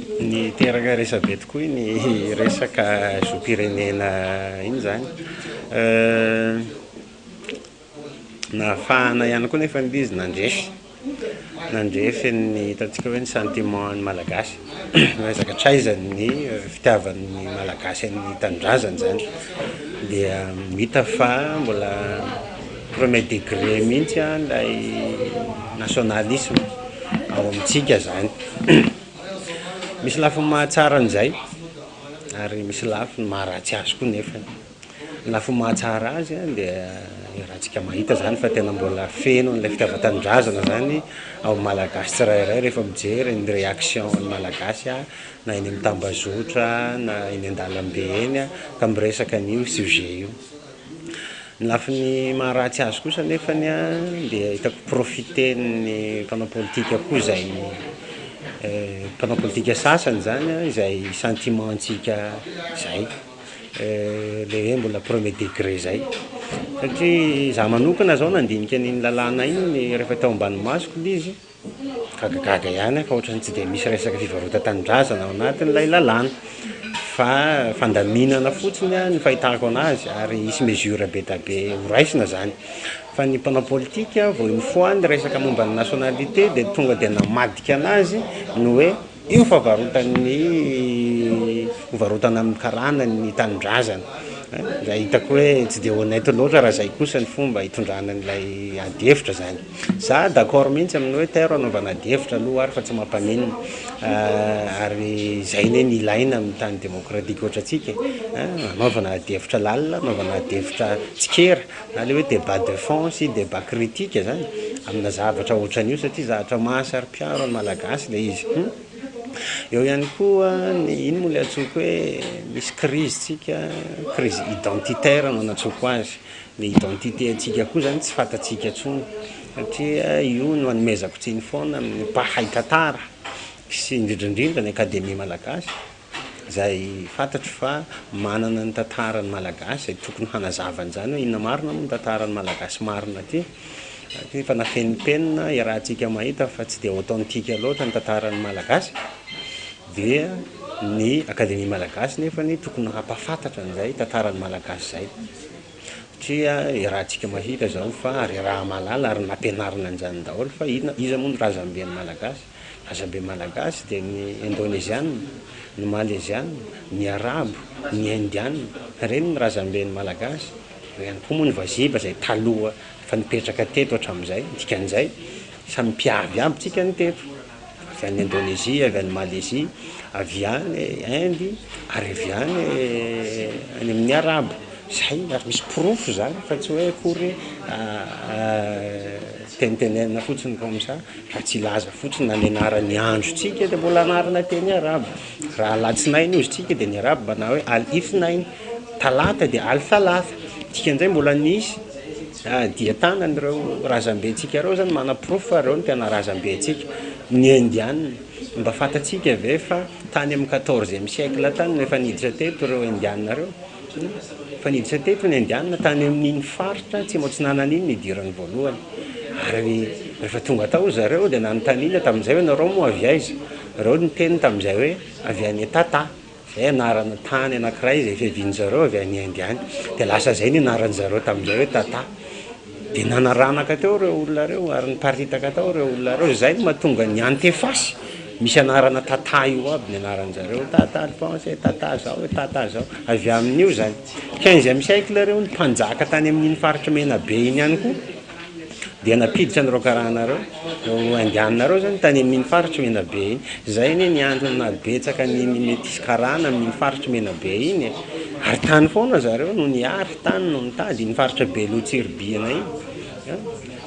Niteraka resabe tokoa iny resaka zom-pirenena iny zany. Nahafahana ihany koa nefa ilay izy nandresy, nandresy ny hitantsika hoe ny sentiment-n'ny Malagasy, resaka hatraiza ny fitiavan'ny Malagasy ny tanindrazany zany, dia hita fa mbola premier degré mihintsy an ilay nationalisme ao amintsika zany, misy lafiny mahatsara an'izay ary misy lafiny maharatsy azy koa nefany. Ny lafiny mahatsara azy an dia iarahantsika mahita zany fa tena mbola feno an'ilay fitiavan-tanindrazana zany ao amin'ny Malagasy tsirairay rehefa mijery ny réaction an'ny Malagasy an, na eny amin'ny tambazotra na eny an-dalambe eny an, ka miresaka an'io sujet io. Ny lafiny maharatsy azy kosa nefany an dia hitako profiten'ny mpanao politika koa izay mpanao politika sasany zany an izay sentiment-ntsika zay, le hoe mbola premier degré zay, satria za manokana zao nandinika an'iny lalàna iny rehefa teo ambany masoko le izy, Gagagaga ihany aho fa ohatran'ny tsy dia misy resaka fivarotan-tanindrazana ao anatin'ilay lalàna fa fandaminana fotsiny ny fahitako an'azy ary hisy mesure be da be ho raisina zany, fa ny mpanao politika vao nifoha ny resaka momba ny nationalité de tonga de namadika an'azy ny hoe io favarotan'ny hovarotana amin'ny karana ny tanindrazana, zay hitako hoe tsy de honnête loatra raha zay kosa ny fomba hitondrana an'ilay ady hevitra zany. Za d'accord mihintsy amin'ny hoe tairo anaovana ady hevitra aloha ary fa tsy mampaninona ary zay anie no ilaina amin'ny tany demokratika ohatrantsika e, anaovana ady hevitra lalina, anaovana ady hevitra tsikera na le hoe débat de fond sy débat critique zany amina zavatra ohatran'io satria zavatra mahasaro-piaro ny malagasy le izy. Eo ihany koa ny ino moa le antsoiko hoe misy crise tsika, crise identitaire no nantsoiko azy. Ny identité antsika koa zany tsy fantatsika intsony satria io no anomezako tsiny foana amin'ny mpahay tantara sy indrindra indrindra ny akademia malagasy izay fantatro fa manana ny tantaran'ny malagasy izay tokony hanazava an'izany hoe inona marina moa ny tantaran'ny malagasy marina aty satria efa nafenimpenina iarahantsika mahita fa tsy dia authentique loatra ny tantaran'ny malagasy dia ny akademia malagasy nefany tokony hampahafantatra an'izay tantaran'ny malagasy izay. Satria iarahantsika mahita izao fa ary iaraha-mahalala ary nampianarina an'izany daholo fa inona, iza moa no razamben'ny Malagasy? Razambe Malagasy dia ny Indoneziana, ny Maleziana, ny Arabo, ny Indiana, ireny ny razamben'ny Malagasy, eo ihany koa moa ny Vaziba izay taloha efa nipetraka teto hatramin'izay, ny dikan'izay samy mpiavy aby tsika ny teto. Avy any Indonésie, avy any Malaisie, avy any Inde ary avy any any amin'ny Arabo. Zay ary misy porofo zany fa tsy hoe akory tenitenenina fotsiny comme ça raha tsy hilaza fotsiny na ny anaran'ny androntsika dia mbola anarana teny arabo. Raha alatsinainy hozy tsika dia ny arabo manao hoe al ithnain, talata dia al thalatha, dikan'izay mbola nisy Dia tanany ireo razambentsika ireo zany manaporofo fa ireo no tena razambentsika. Ny indiana, mba fantatsika ve fa tany amin'ny quatorzième siècle tany no efa niditra teto ireo indiana ireo? Efa niditra teto ny indiana tany amin'iny faritra atsimo atsinanana iny nidirany voalohany. Ary rehefa tonga tao zareo dia nanontaniana tamin'izay hoe nareo moa avy aiza? Ireo niteny tamin'izay hoe avy any Tata. Zay anarana tany anakiray izay fiavian-dry zareo avy any Inde any. Dia lasa zay ny anaran-dry zareo tamin'izay hoe Tata. Dia nanaranaka teo ireo olona ireo ary niparitaka tao ireo olona ireo. Izay no mahatonga ny Antefasy misy anarana Tata io aby ny anaran-dry zareo. Tata Alphonse e, Tata zao e, Tata zao. Avy amin'io izany. Quinzième siècle ireo ny mpanjaka tany amin'iny faritry Menabe iny ihany koa. Dia nampiditra an'ireo karana ireo, ireo indiana ireo zany tany amin'iny faritry Menabe iny. Zay anie ny antony nahabetsaka an'iny metisy karana amin'iny faritry Menabe iny e. Ary tany foana zareo no nihary, tany no nitady, iny faritra Beloha Tsiribihina iny.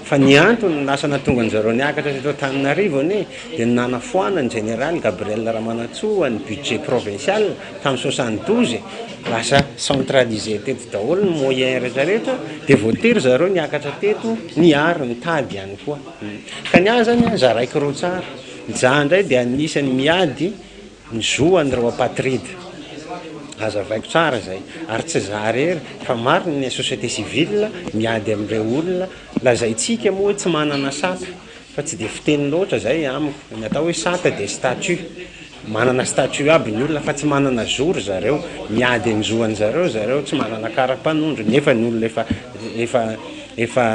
Fa ny antony lasa nahatonga an-jareo niakatra teto Antananarivo anie dia ny nanafoanan'ny jeneraly Gabriel Ramanantsoa ny budget provincial tamin'ny 72 e, lasa centralisé teto daholo ny moyen rehetra rehetra dia voatery zareo niakatra teto niary nitady ihany koa. Ka ny ahy zany an, zaraiko roa tsara, za ndray dia anisany miady ny zo an'ireo apatride, hazavaiko tsara zay, ary tsy za rery fa maro ny société civile miady amin'ireo olona lazaintsika moa hoe tsy manana sata fa tsy dia fiteny loatra zay amiko, ny atao hoe sata dia statut. Manana statut aby ny olona fa tsy manana zo ry zareo. Miady ny zo an'zareo zareo, tsy manana kara-panondro nefa ny olona efa efa efa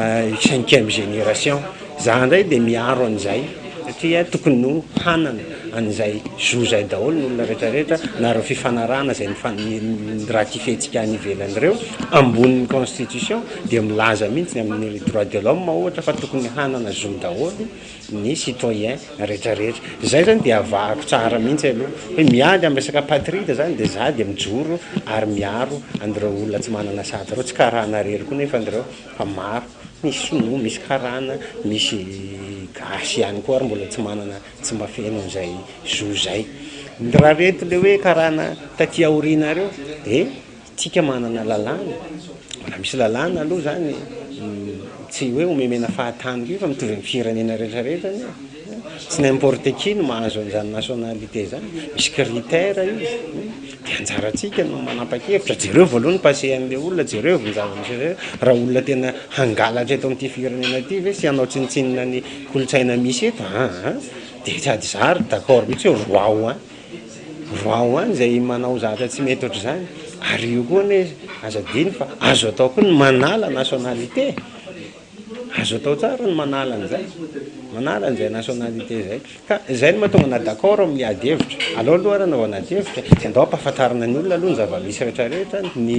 cinquième génération. Za ndray de miaro an'izay satria tokony ho hanana an'izay zo zay daholo ny olona retraretra na ireo fifanarahana zay nifa- ni-ratifier-tsika any ivelany ireo ambonin'ny constitution dia milaza mihitsy ny amin'ny droit de l'homme ohatra fa tokony hanana zo daholo ny citoyen retraretra. Zay zany de avahako tsara mihitsy aloha hoe miady am resaka apatride zany de za de mijoro ary miaro an'ireo olona tsy manana sata reo, tsy karana rery koa nefa ndreo fa maro, misy sinoa, misy karana, misy gasy ihany koa ary mbola tsy manana tsy mba feno an'izay zo zay. Ny raha reto le hoe karana taty aoriana reo de tsika manana lalàna, raha misy lalàna aloha zany tsy hoe omemena fahatany koa io fa mitovy amin'ny firenena retraretra anie e, tsy n'importe qui no mahazo an'izany nationalité zany, misy critère io, de anjarantsika no manapa-kevitra, jereo voalohany ny passé an'le olona, jereo ny zava-misy eo, raha olona tena hangalatra eto amin'ity firenena ity ve sy hanao tsinontsinona ny kolontsaina misy eto, aa de sady za ary d'accord mihitsy hoe roaho any. Roaho any izay manao zavatra tsy mety ohatr'izany, ary io koa anie aza adino fa azo atao koa ny manala nationalité e, azo atao tsara ny manala an'izay, manala an'izay nationalité zay, ka zay no mahatonga anah d'accord amin'ny ady hevitra, aleo aloha ary anaovana ady hevitra e, de andao ampahafantarina ny olona aloha ny zava-misy rehetrarehetra, ny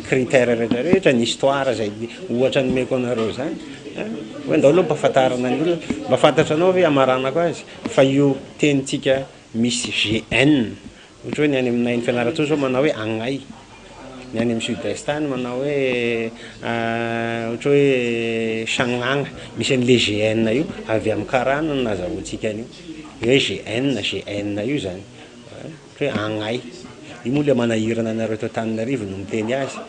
critère rehetrarehetra, ny histoire zay ohatra nomeko anareo zany an, hoe andao aloha ampahafantarina ny olona, mba fantatranao ve hamaranako azy fa io tenintsika misy GN, ohatra hoe ny any aminay any Fianarantsoa zao manao hoe agnay, ny any amin'ny sud est any manao hoe ohatra hoe sagnagna, misy an'le GN io, avy amin'ny karana no nahazahoantsika an'io, hoe GN, GN io zany, ohatra hoe agnay, io moa le manahirana anareo eto Antananarivo no miteny azy.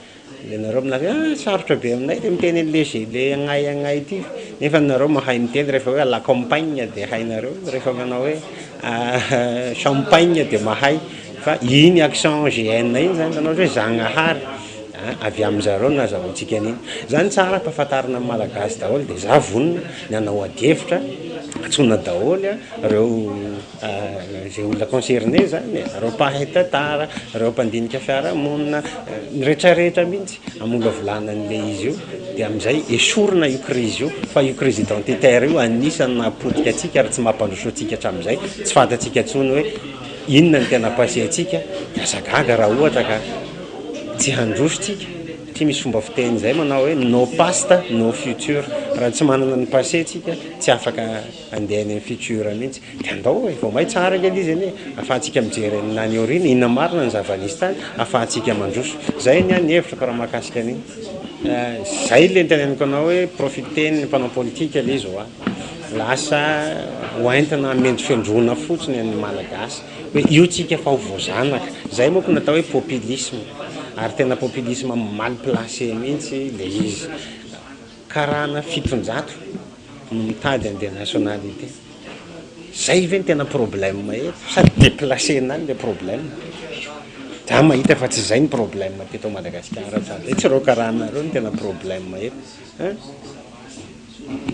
Le nareo milaza hoe ah sarotra be aminay le miteny an'le ze le agnay agnay ty, nefa nareo mahay miteny rehefa hoe à la campagne de hainareo, rehefa manao hoe champagne de mahay, fa iny accent GN iny zany hitanao hoe Zagnahary a avy amin'zareo no nahazahoantsika an'iny, zany tsara ampahafantarina ny malagasy daholo de za vonona ny hanao adihevitra, antsoina daholo a reo Izay olona concerné zany e, ireo mpahay tantara, ireo mpandinika fiarahamonina, ny retraretra mihitsy hamolavolana an'ilay izy io, dia amin'izay esorina io crise io, fa io crise identitaire io anisan'ny nahapotika antsika ary tsy mampandroso antsika hatramin'izay, tsy fantatsika intsony hoe inona no tena passé antsika, dia aza gaga raha ohatra ka tsy handroso tsika, satria misy fomba fiteny izay manao hoe no past no future, raha tsy manana ny passé tsika tsy afaka Handeha any amin'ny futur mihitsy. Dia andao e, vao may tsara ange ilay izy anie, ahafahantsika mijery ny any aoriana, inona marina ny zava-nisy tany, ahafahantsika mandroso. Izay ny ahy ny hevitrako raha mahakasika an'iny. Izay ilay niteneniko anao hoe profiter-n'ny mpanao politika ilay izy hoa. Lasa hoentina hamendrofendroana fotsiny an'ny Malagasy hoe io tsika fa ho voazanaka. Izay manko no atao hoe populisme, ary tena populisme mal placé mihitsy ilay izy. Karana 700 no mitady an'le nationalité. Zay ve no tena problème eto sa deplacer-na any le problème? Za mahita fa tsy zay ny problème teto Madagasikara hatramin'izay, tsy ireo karana ireo no tena problème eto ein!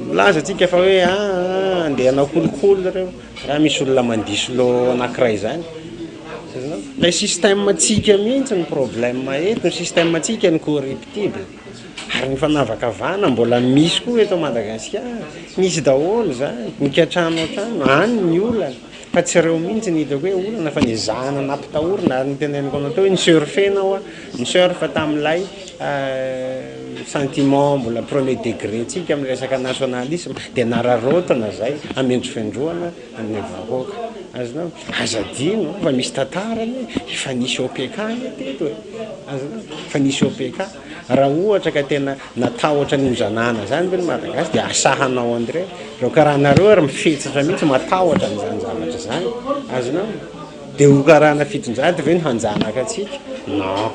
Milaza tsika fa hoe aa andeha hanao kolikoly ireo, raha misy olona mandiso lô anakiray zany, hitanao? Ilay système tsika mihitsy no problème eto, ny système tsika no corruptible. Ary ny fanavakavahana mbola misy koa eto Madagasikara, misy daholo izany, ny kiantrano an-trano, any ny olana, fa tsy ireo mihitsy no hitako hoe olana fa nezahana nampitahorina ary noteneniko anao teo hoe ni-surfer-na hoa, ni-surf tamin'ilay sentiment mbola premier degré ntsika amin'ny resaka nationalisme dia nararaotina izay hamendrofendroana ny vahoaka, azonao? Aza adino fa misy tantara anie, efa nisy OPK anie teto e, azonao? Efa nisy OPK. Raha ohatra ka tena natahotra ny hozanahana zany ve ny Malagasy dia asahanao an'ireo, ireo karaha anareo ary mifetsatra mihitsy matahotra an'izany zavatra zany, azonao? Dia ho karana 700 ve no hanjanaka antsika? Non,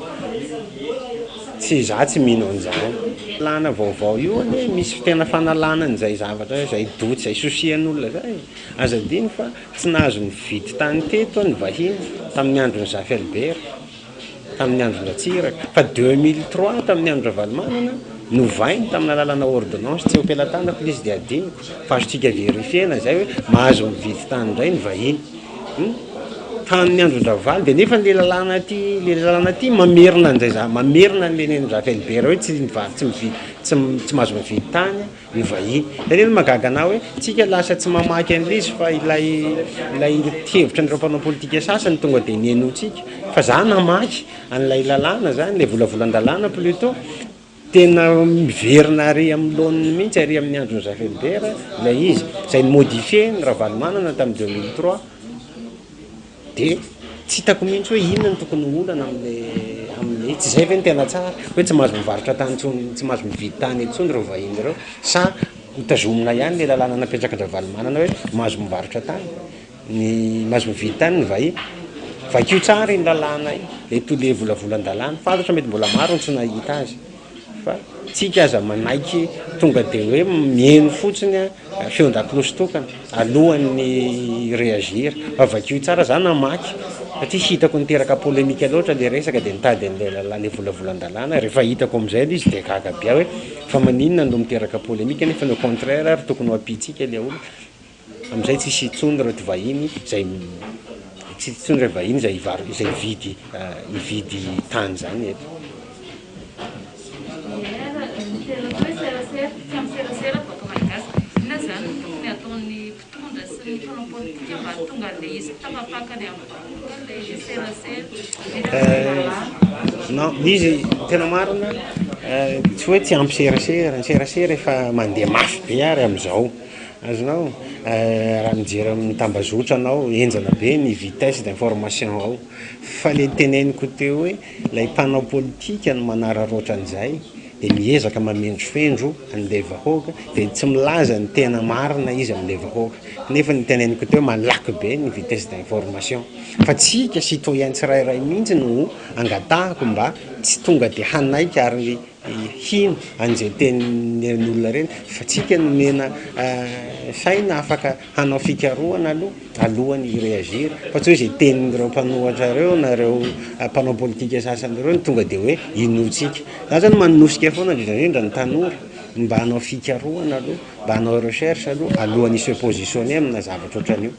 tsy za tsy mino an'izany. Lalàna vaovao io anie misy tena fanalana an'izay zavatra izay doute izay souci an'olona zay e, aza adino fa tsy nahazo nividy tany teto ny vahiny tamin'ny andron'i Zafy Albert. tamin'ny andron-dRatsiraka, fa 2003 tamin'ny andron-dRavalomanana, novainy tamin'ny alalana ordonnance, tsy eo am-pelatanako ilay izy dia adinoko, fa azontsika verifier-na izay hoe mahazo mividy tany indray ny vahiny. Hum. Tamin'ny andron-dRavalo dia nefa le lalàna ty, le lalàna ty mamerina an'izay za, mamerina an'le nen'Zafy Albert hoe tsy miva- tsy mividy, tsy tsy mahazo mividy tany ny vahiny. Zay anie no mahagaga anah hoe tsika lasa tsy mamaky an'le izy fa ilay ilay hevitra an'ireo mpanao politika sasany tonga de nenotsika. Fa za namaky an'ilay lalàna zany, le volavolan-dalàna plutôt, tena miverina ary amin'ny laoniny mihitsy, ary amin'ny andron'i Zafy Albert ilay izy, zay ni-modifier ny Ravalomanana tamin'ny 2003, de tsy hitako mihitsy hoe inona no tokony ho olana am'le am'le tsy zay ve no tena tsara hoe tsy mahazo mivarotra tany intsony, tsy mahazo mividy tany intsony ireo vahiny ireo, sa hotazomina ihany le lalàna napetraka Ravalomanana hoe mahazo mivarotra tany ny mahazo mividy tany ny vahiny? Vakio tsara iny lalàna iny, le to le volavolan-dalàna, fantatra mety mbola maro ny tsy nahita azy, fa tsika aza manaiky tonga de hoe miheno fotsiny a feon-dakolosy tokana alohan'ny réagir, fa vakio tsara. Za namaky satria hitako niteraka polémique loatra le resaka, de nitady an'le lalàna, le volavolan-dalàna. Rehefa hitako am'izay le izy de gaga be aho hoe fa maninona no miteraka polémique, nefa au contraire ary tokony ho ampitsika le olona am'izay tsisy intsony reo ty vahiny zay, tsisy intsony reo vahiny zay hivaro, zay hividy tany zany eto. Ny tena atao hoe serasera, tsy amin'ny serasera vahoaka malagasy. Inona zany no tokony ataon'ny mpitondra sy ny mpanao politika mba tonga le izy tafapaka any amin'ny vahoaka le serasera? Non, izy tena marina, tsy hoe tsy ampy serasera, ny serasera efa mandeha mafy be ary am'izao, azonao? Raha mijery amin'ny tambazotra anao, enjana be ny vitesse d'information ao, fa le teneniko teo hoe lay mpanao politika no manararaotra an'izay, de miezaka mamendrofendro an'le vahoaka, de tsy milaza ny tena marina izy am'le vahoaka, nefa ny teneniko teo malaky be ny vitesse d'information. Fa tsika citoyen tsirairay mihitsy no angatahako mba tsy tonga de hanaiky ary hino an'izay tenin'ny olona reny, fa tsika nomena saina afaka hanao fikarohana aloha alohan'ny réagir, fa tsy hoe zay tenin'ireo mpanohatra reo na reo mpanao politika sasany reo no tonga de hoe inotsika. Za zany manosika foana, indrindrandrindra ny tanora, mba hanao fikarohana aloha, mba hanao recherche aloha alohan'ny se positionner amina zavatra ohatran'io.